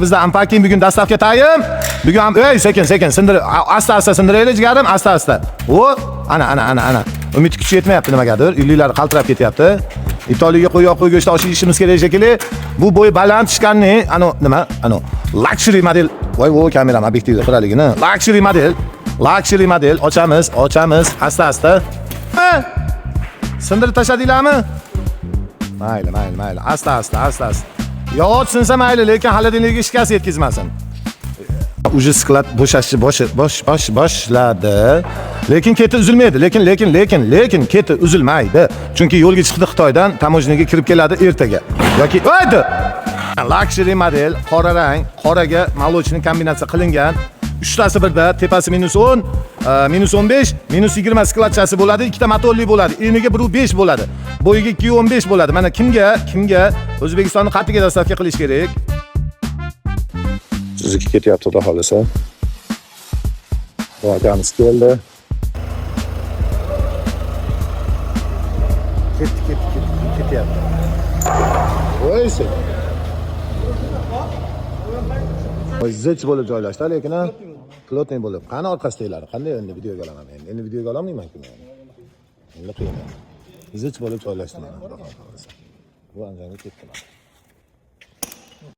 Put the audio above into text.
Bizda unpacking bugun доставка tayim. Bugun ham ey sekin sekin sindir, asta asta sindiraylik jigarim, asta asta. O, ana ana ana ana. Umid kuchi yetmayapti nimagadir. Uyliklari qaltirab ketyapti. Italiyaga qo'y qo'y go'sht osh yeyishimiz kerak shekilli. Bu bo'yi baland chiqqanni, ano nima? Ano luxury model. Voy voy kameram obyektivda qiraligini. Luxury model. Luxury model ochamiz, ochamiz asta asta. Ha? Sindirib tashladinglarmi? Mayli, mayli, mayli. Asta asta, asta asta. Yog'och sinsa mayli, lekin холодильник ka shikast yetkazmasin. Уже склад bo'shashni bosh bosh bosh boshladi. Lekin keti uzilmaydi, lekin lekin lekin lekin keti uzilmaydi. Chunki yo'lga chiqdi Xitoydan, таможня ga kirib keladi ertaga. Yoki o'ydi. Luxury model, qora rang, qoraga молочный kombinatsiya qilingan. Uchtasi birda, tepasi -10, -15, -20 склад chasi bo'ladi, ikkita motorli bo'ladi. Eniga 1.5 bo'ladi. Bo'yiga 2.15 bo'ladi. Mana kimga, kimga O'zbekistonni qatiga доставка qilish kerak? Suzuki ketyapti, xudo xohlasa. Bu akamiz keldi. Ketdi, ketdi, ketdi, ketyapti. Voy sen. Voy zich bo'lib joylashdi, lekin ha, плотный bo'lib. Qani orqasidagilari? Qanday endi videoga olaman endi? Endi videoga ololmayman-ku men. Endi qiyin. Zich bo'lib joylashdi mana, xudo xohlasa. Bu Andijonga ketdi mana.